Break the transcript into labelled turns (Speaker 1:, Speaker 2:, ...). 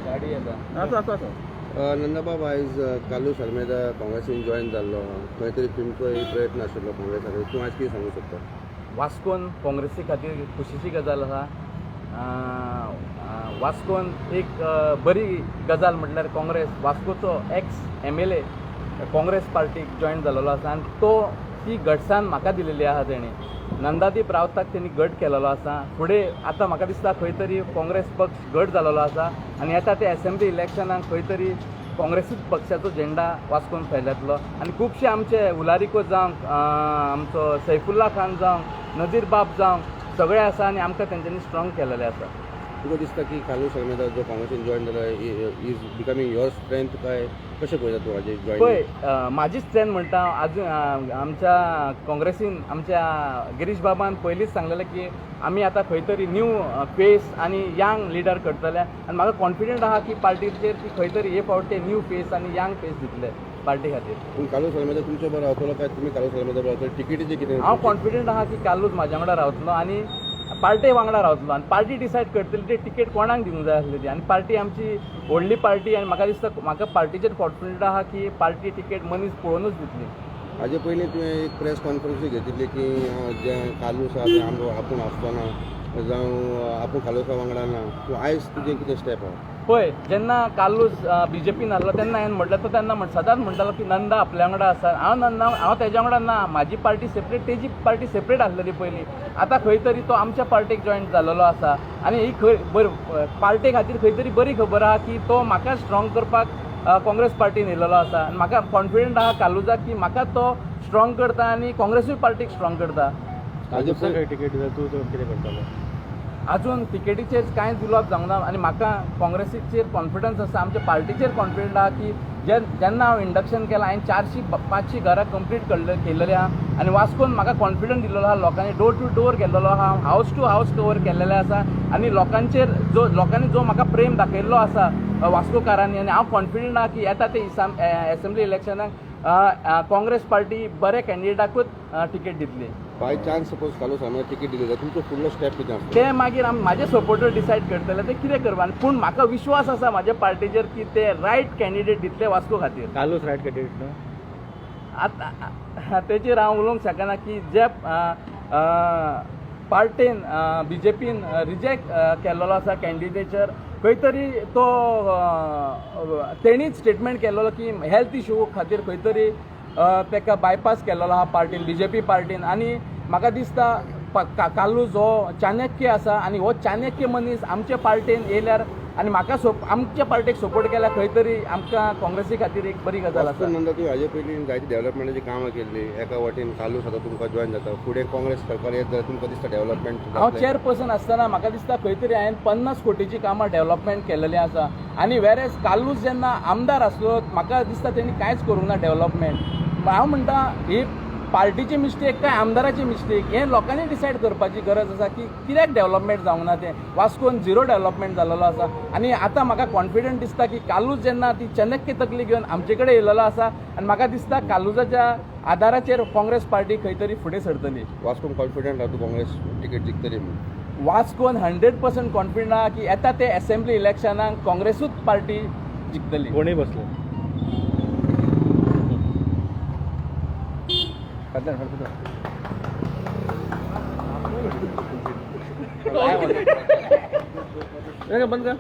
Speaker 1: गाडी येता.
Speaker 2: आसा आसा आसा.
Speaker 3: नंदाबाब, आयज कार्लूस आल्मेदा काँग्रेसीन जॉयन जाल्लो. खंय तरी तुमचो एक प्रयत्न आशिल्लो काँग्रेसा कडेन. तूं आयज कितें सांगूंक सोदता?
Speaker 1: वास्कोन काँग्रेसी खातीर खुशीची गजाल आसा. वास्कोन एक बरी गजाल म्हटल्यार काँग्रेस वास्कोचो एक्स MLA Congress पार्टीक जॉयन जालेलो आसा आनी तो ती घटसाण म्हाका दिलेली आसा. तेणी नंदादीप रावताक तेणी घट केलेलो आसा. फुडें आतां म्हाका दिसता खंय तरी काँग्रेस पक्ष घट जालेलो आसा आनी येता ते एसेंब्ली इलेक्शनाक खंय तरी काँग्रेसीच पक्षाचो झेंडा वास्कोन फैलायतलो. आनी खुबशे आमचे उलारिको जावं, आमचो सैफुल्ला खान जावं, नजीर बाब जावं, सगळे आसा आनी आमकां तेंच्यांनी स्ट्रॉंग केलेले आसा.
Speaker 3: तुका दिसता की कार्लूस आल्मेदा जो काँग्रेसीन जॉयन जाला is becoming your strength काय कशें पळयता तूं हाजें जॉयन?
Speaker 1: पळय, म्हाजी स्ट्रेंथ म्हणटा आजून आमच्या काँग्रेसीन आमच्या गिरीश बाबान पयलींच सांगलेलें की आमी आतां खंय तरी न्यू फेस आनी यंग लिडर करतले आनी म्हाका कॉन्फिडंट आहा की पार्टीचेर की खंय तरी हे फावट ते न्यू फेस आनी यंग फेस दितले पार्टी खातीर.
Speaker 3: पूण कार्लूस आल्मेदा तुमच्या बरोबर रावतलो काय तुमी कार्लूस आल्मेदा बरोबर रावतले? टिकेटीचें कितें?
Speaker 1: हांव कॉन्फिडंट आहा की कार्लूस म्हाज्या वांगडा रावतलो आनी पार्टे वांगडा रावतलो आनी पार्टी डिसायड करतली ते टिकेट कोणाक दिवंक जाय आसली ती. आनी पार्टी आमची व्हडली पार्टी आनी म्हाका दिसता म्हाका पार्टीचेर कॉन्फिडंट आहा की पार्टी टिकेट मनीस पळोवनूच दितली.
Speaker 3: हाजे पयलीं तुवें एक प्रेस कॉन्फरन्सूय घेतिल्ली की जें कार्लूस आहा तें आमकां आपूण आसचो ना जावं आपूण कार्लूसा वांगडा ना. तूं आयज तुजें कितें स्टेप आहा?
Speaker 1: पळय, जेन्ना कार्लूस बीजेपीन आसलो तेन्ना हांवें म्हटलें, तो तेन्ना सदांच म्हणटालो की नंदा आपल्या वांगडा आसा. हांव नंदा, हांव तेज्या वांगडा ना. म्हाजी पार्टी सेपरेट, तेजी पार्टी सेपरेट आसलेली पयलीं. आतां खंय तरी तो आमच्या पार्टीक जॉयन जालेलो आसा आनी ही खंय बरी पार्टे खातीर खंय तरी बरी खबर आहा की तो म्हाका स्ट्रॉंग करपाक काँग्रेस पार्टीन येयलेलो आसा आनी म्हाका कॉन्फिडंट आहा कार्लूसाक की म्हाका तो स्ट्रॉंग करता आनी काँग्रेसूय पार्टीक स्ट्रॉंग करता.
Speaker 3: हाजे पयलीं
Speaker 2: टिकेट दिता तूं कितें करतलो?
Speaker 1: अजून टिकेटीचेर कांयच उलोवप जावंक ना आनी म्हाका काँग्रेसीचेर कॉन्फिडन्स आसा, आमच्या पार्टीचेर कॉन्फिडंट आहा की जेन्ना हांव इंडक्शन केलां हांवें 400-500 घरां कंप्लीट केल्लेली आहा आनी वास्कोन म्हाका कॉन्फिडंट दिल्लो आहा. लोकांनी डोर टू डोर गेल्लेलो आहा, हावस टू हावस कवर केल्लेलें आसा आनी लोकांचेर जो लोकांनी जो म्हाका प्रेम दाखयल्लो आसा वास्कोकारांनी आनी हांव कॉन्फिडंट आहा की येता ते एसेंब्ली इलेक्शनाक काँग्रेस पार्टी बरे कॅन्डिडेटाकूच टिकेट दितली.
Speaker 3: By chance suppose Carlos Almeida ticket दिली जाल्यार तुमचो फुडलो स्टेप कितें आसतलो?
Speaker 1: ते मागीर म्हाजे सपोर्टर डिसायड करतले ते कितें करपा. पूण म्हाका विश्वास आसा म्हाज्या पार्टीचेर की ते रायट कॅन्डिडेट दितले वास्को खातीर.
Speaker 2: कार्लूस रायट कॅन्डिडेट न्हू?
Speaker 1: आतां तेचेर हांव उलोवंक शकना की जे पार्टेन बीजेपीन रिजेक्ट केल्लो आसा कॅन्डिडेचर, खंय तरी तो तेणीच स्टेटमेंट केल्लो की हेल्थ इशू खातीर खंय तरी ताका बायपास केल्लो आहा पार्टीन, बीजेपी पार्टीन. आनी म्हाका दिसता कार्लूस हो चाणक्य आसा आनी हो चाणक्य मनीस आमच्या पार्टेन येयल्यार आनी म्हाका आमच्या पार्टीक सपोर्ट केल्यार खंय तरी आमकां काँग्रेसी खातीर एक बरी गजाल आसा.
Speaker 3: नंदा, तुवें हाजे पयलीं जायती डेव्हलपमेंटाची कामां केल्ली. एका वाटेन कार्लूस आतां तुमकां जॉयन जाता, फुडें काँग्रेस सरकार येत जाल्यार तुमकां दिसता डेव्हलपमेंट?
Speaker 1: हांव चेअरपर्सन आसतना म्हाका दिसता खंय तरी हांवें 50 कोटीची कामां डेव्हलपमेंट केलेली आसा आनी वेरेज कार्लूस जेन्ना आमदार आसलो म्हाका दिसता तेणी कांयच करूंक ना डेव्हलपमेंट. हांव म्हणटा ही पार्टीची मिस्टेक काय आमदाराची मिस्टेक हें लोकांनी डिसायड करपाची गरज आसा की कित्याक डेव्हलपमेंट जावंक ना तें. वास्कोन झिरो डेव्हलपमेंट जाल्लो आसा आनी आतां म्हाका कॉन्फिडंट दिसता की कार्लूस जेन्ना ती चनक्य तकली घेवन आमचे कडेन येयलेलो आसा आनी म्हाका दिसता कार्लूसाच्या आदाराचेर काँग्रेस पार्टी खंय तरी फुडें सरतली.
Speaker 3: वास्कोन कॉन्फिडंट आहा तूं काँग्रेस टिकेट जिखतली म्हणून?
Speaker 1: वास्कोन 100% कॉन्फिडंट आहा की येता ते एसेंब्ली इलेक्शनाक काँग्रेसूच पार्टी जिखतली.
Speaker 2: कोणूय बसले. बंद कर.